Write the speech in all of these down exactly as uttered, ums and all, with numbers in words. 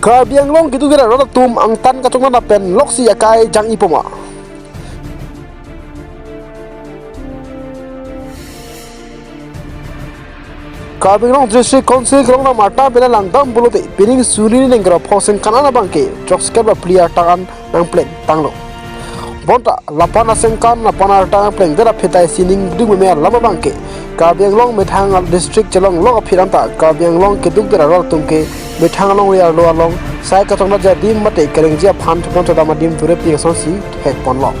Karbi Anglong keduk arat atum angtan kachongdam pen loksi akai jang-i poma. Karbi Anglong District Council kelong arta pen langdam pulote pining suri ningkra phoseng kanan abangke trok skep la pli arta an nangpleng tanglo. Bonta lapan asengkan lapan arta nangpleng dera phetai sining ding meme alam abangke Karbi Anglong methang district chelong lok aphi anta Karbi Anglong keduk arat atum ke methang alongri arlo along sai kachongdat adim mate kerengji aphan chopon chodam adim ture pi asonsi hek ponlo.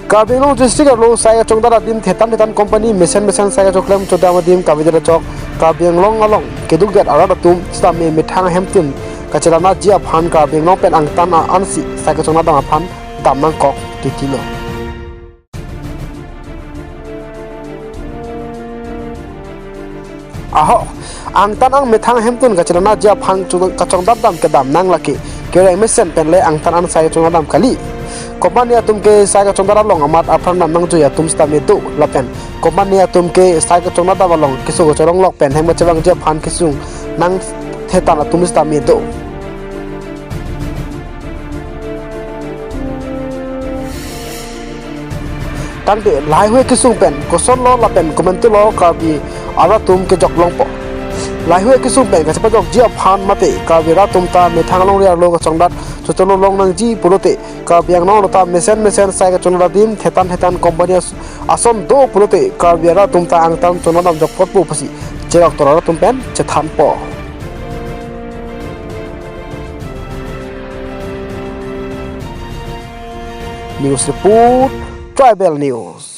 Karbi Anglong District arlo sai kachongdat adim thetan thetan company mesen mesen sai kachoklem chodam adim kave dera chok Karbi Anglong along keduk arat atum sitame methang ahemtun kachelanji aphan Karbi Anglong pen angtan ansi sai kachongdam aphan dam nangkok titilo. Ahok, angtan ang methang ahemtun kachelanji aphan chung- kachongdam dam kedam nang lake kereng mesen pen le angtan an sai kachongdam kali. Company atum ke sai kachongdam along amat apran dam nangjui atum sitame do lapen company atum ke sai kachongdam along keso kachorong lok pen hem kachevangji aphan kesung nang thetan atum sitame do. Tangte lahai hui kesung pen kosonlo lapen komantulo Karbi arat atum kejok longpo. Lahai hui kesung pen kachepajokji aphan mate Karbi arat atum ta methang alongri arlo kachongdat chotolo long nangji pulote Karbi Anglong arlo ta mesen mesen sai kachongdat adim thetan thetan company as- ason do pulote Karbi arat atum ta angtan chongdam jokpot pu pusi cherok tor arat atum pen chethanpo. News report, Tribal News.